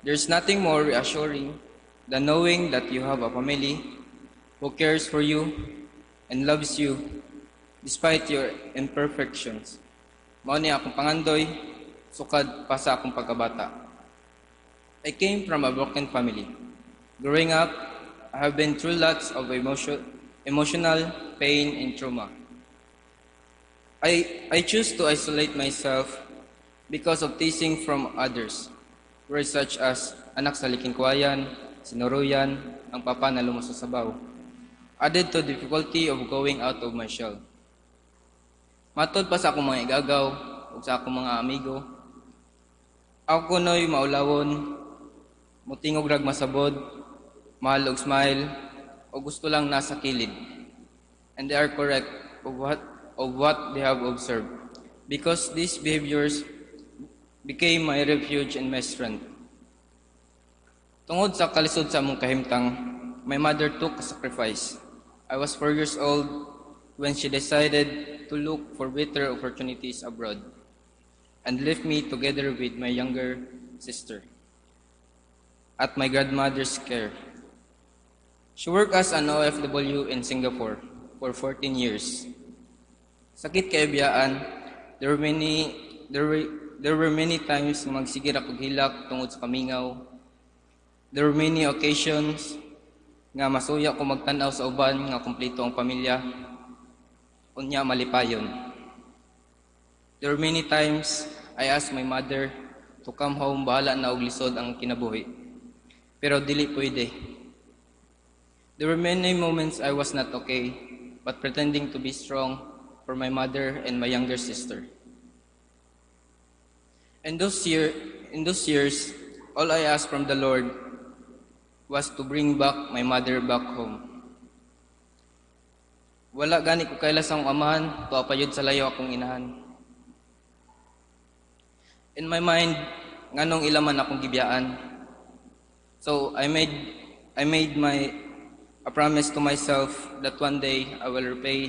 There's nothing more reassuring than knowing that you have a family who cares for you and loves you despite your imperfections. Mao ni akong pangandoy sukad pa sa akong pagkabata. I came from a broken family. Growing up, I have been through lots of emotional pain and trauma. I choose to isolate myself because of teasing from others. Words such as "anak sa liking kawayan," "sinuruyan," "ang papa na lumos sa sabaw," added to difficulty of going out of my shell. Matod pa sa akong mga igagaw ug sa akong mga amigo, ako kuno'y maulawon, mutingog rag masabod, mahal og smile, o gusto lang nasa kilid. And they are correct of what they have observed, because these behaviors became my refuge and my strength. Tungod sa kalisod sa among kahimtang, my mother took a sacrifice. I was 4 years old when she decided to look for better opportunities abroad and left me together with my younger sister at my grandmother's care. She worked as an OFW in Singapore for 14 years. Sakit kay biyaan, there were many times nga magsige ra kog hilak tungod sa kamingaw. There were many occasions nga masuya ko magtan-aw sa uban nga kumpleto ang pamilya, unya malipayon. There were many times I asked my mother to come home, bahala na og lisod ang kinabuhi. Pero dili pwede. There were many moments I was not okay, but pretending to be strong for my mother and my younger sister. In those years, all I asked from the Lord was to bring back my mother back home. Wala gani ko kaila sa akong amahan, tuwa pa yun sa layo akong inahan. In my mind, nganong ila man akong gibiyaan. So I made my a promise to myself that one day I will repay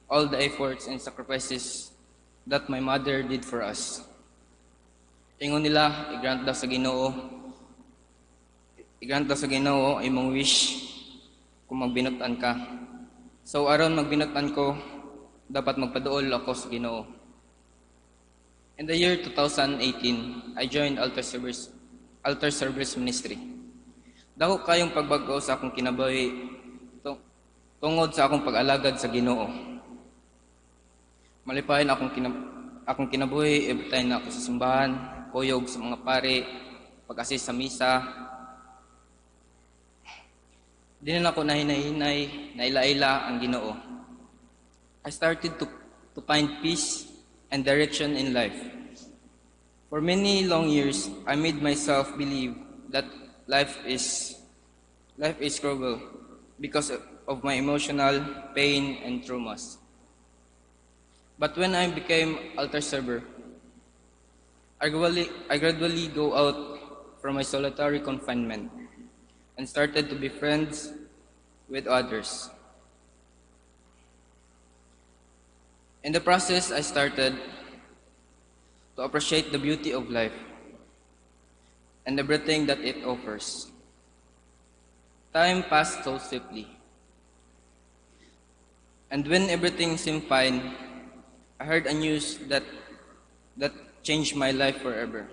all the efforts and sacrifices that my mother did for us. Ingon nila, i-grant daw sa Ginoo. I-grant daw sa Ginoo imong wish kung magbinutan ka. So aron magbinutan ko, dapat magpaduol ako sa Ginoo. In the year 2018, I joined Altar Service Ministry. Dako kayong pagbag-o sa akong kinabuhi tungod sa akong pag-alagad sa Ginoo. Malipayon akong kinabuhi every time na ako sa simbahan, kuyog sa mga pare, pag-assist sa misa. Di na ako nahinay-hinay, naila-ila ang Ginoo. I started to find peace and direction in life. For many long years, I made myself believe that life is cruel because of my emotional pain and traumas. But when I became altar server, I gradually go out from my solitary confinement and started to be friends with others. In the process, I started to appreciate the beauty of life and everything that it offers. Time passed so swiftly. And when everything seemed fine, I heard a news that changed my life forever.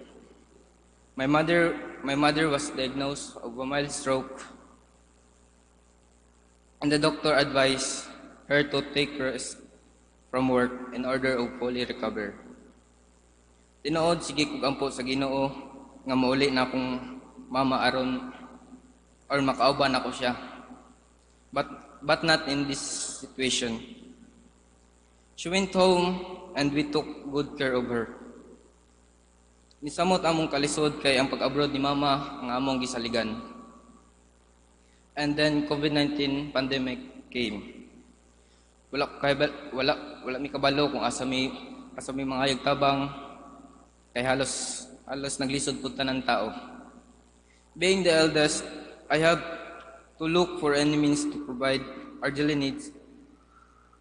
My mother was diagnosed of a mild stroke, and the doctor advised her to take rest from work in order of fully recover. Tinuod, sige kog ampo sa Ginoo nga mauli na akong mama aron or makauban ako siya. But not in this situation. She went home and we took good care of her. Nisamot among kalisod kay ang pag-abroad ni mama ang among gisaligan. And then COVID-19 pandemic came. Wala mi kabalo kung asa mi mangayog tabang kay halos naglisod pud tanan tao. Being the eldest, I have to look for any means to provide our daily needs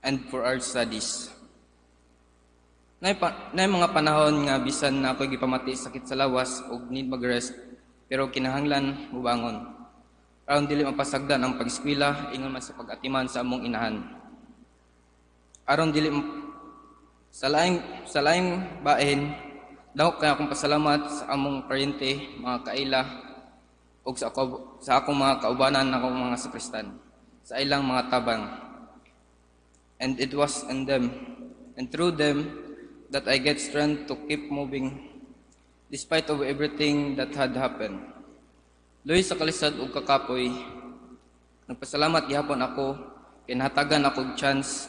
and for our studies. Nay mga panahon nga bisan na ako'y gipamati sakit sa lawas ug need mag-rest, pero Pero kinahanglan mubangon aron dili mapasagdan ang pag-eskwela ingon man sa pag-atiman sa among inahan. Aron dili sa laing bahin, dako kay akong pasalamat sa among paryente, mga kaila ug sa akong mga kaubanan na akong mga sakristan sa ilang mga tabang. And it was in them and through them that I get strength to keep moving despite of everything that had happened. Luoy sa kalisod ug kakapoy, nagpasalamat gihapon ako kay nahatagan ako og chance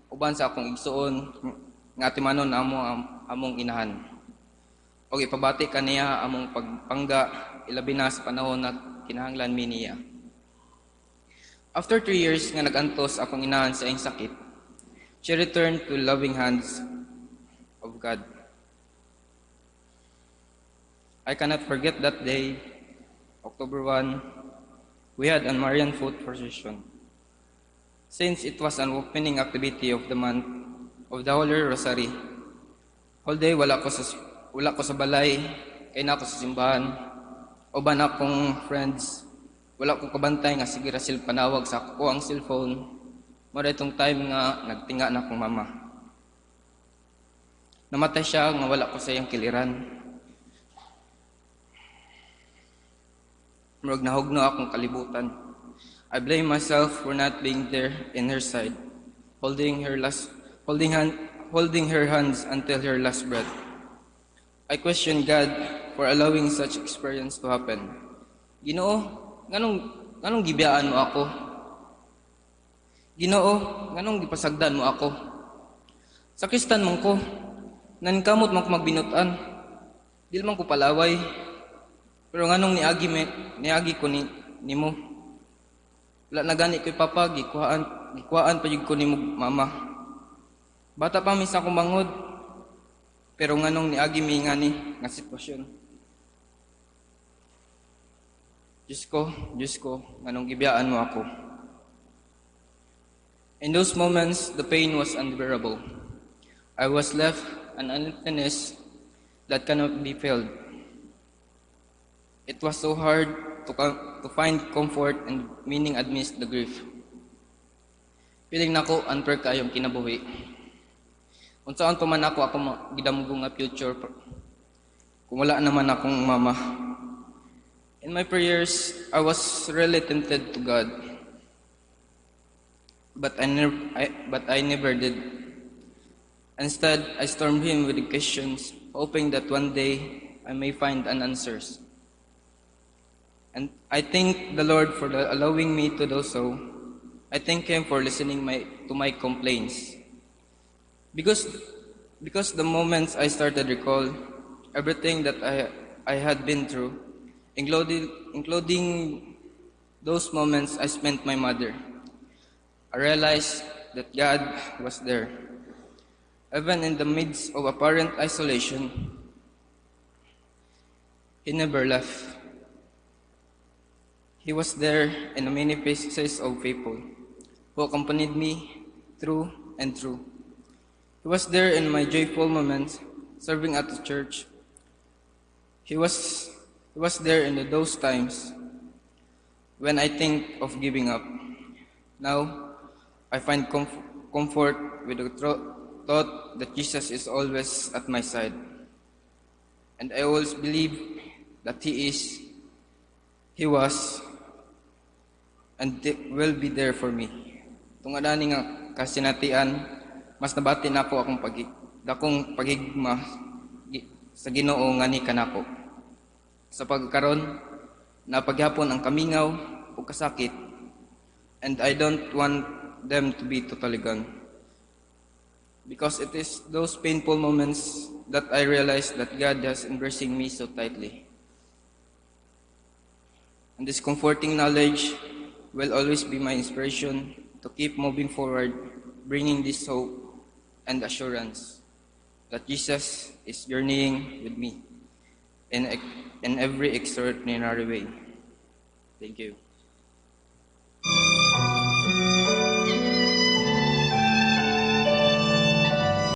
uban sa akong igsuon nga atimanon amo ang among inahan. Og ipabati kaniya among pagpangga, ilabi na sa panahon na kinahanglan mi niya. After 3 years nga nag-antos akong inahan sa iyang sakit, she returned to loving hands of God. I cannot forget that day, October 1, we had a Marian Foot procession. Since it was an opening activity of the month of the Holy Rosary, whole day wala ko sa balay, kay naa ko sa simbahan. Uban akong friends, wala ko kabantay nga sige ra sila panawag sa akoang cellphone. Mao itong time nga nagtinga na akong mama. Namatay siya nga wala ko sa iyang kiliran. Murag nahugno akong kalibutan. I blame myself for not being there in her side, holding her hands until her last breath. I question God for allowing such experience to happen. Ginoo, nganong gibiyaan mo ako? Ginoo, nganong gipasagdan mo ako? Sakristan man ko, naningkamot man ko magbinutan. Dili man ko palaway. Pero nganong niagi ko nimo? Wala na gani ko'y papa, gikuhaan pa jud ko nimo, mama. Bata pa mi sa akong manghod. Pero nganong niagi mi ngani nga sitwasyon? Diyos ko, Diyos ko, nganong gibiyaan mo ako? In those moments, the pain was unbearable. I was left an emptiness that cannot be filled. It was so hard to find comfort and meaning amidst the grief. Feeling nako unfair kaayong kinabuhi. Unsaon pa man ako gidamgo nga future kung wala naman akong mama? In my prayers, I was really tempted to God. But I never did. Instead, I stormed him with the questions, hoping that one day I may find an answers. And I thank the Lord for allowing me to do so. I thank Him for listening to my complaints. Because the moments I started recall everything that I had been through, including those moments I spent my mother, I realized that God was there. Even in the midst of apparent isolation, He never left. He was there in the many faces of people who accompanied me through and through. He was there in my joyful moments serving at the church. He was there in those times when I think of giving up. Now, I find comfort with the thought that Jesus is always at my side. And I always believe that He is, He was, and will be there for me. Tungod ani nga kasinatian, mas nabati nako akong dakong paghigugma sa Ginoo ngani kanako. Sa pagkaron, naa pa gihapon ang kamingaw ug kasakit, and I don't want them to be totally gone. Because it is those painful moments that I realize that God has embracing me so tightly. And this comforting knowledge will always be my inspiration to keep moving forward, bringing this hope and assurance that Jesus is journeying with me in every extraordinary way. Thank you.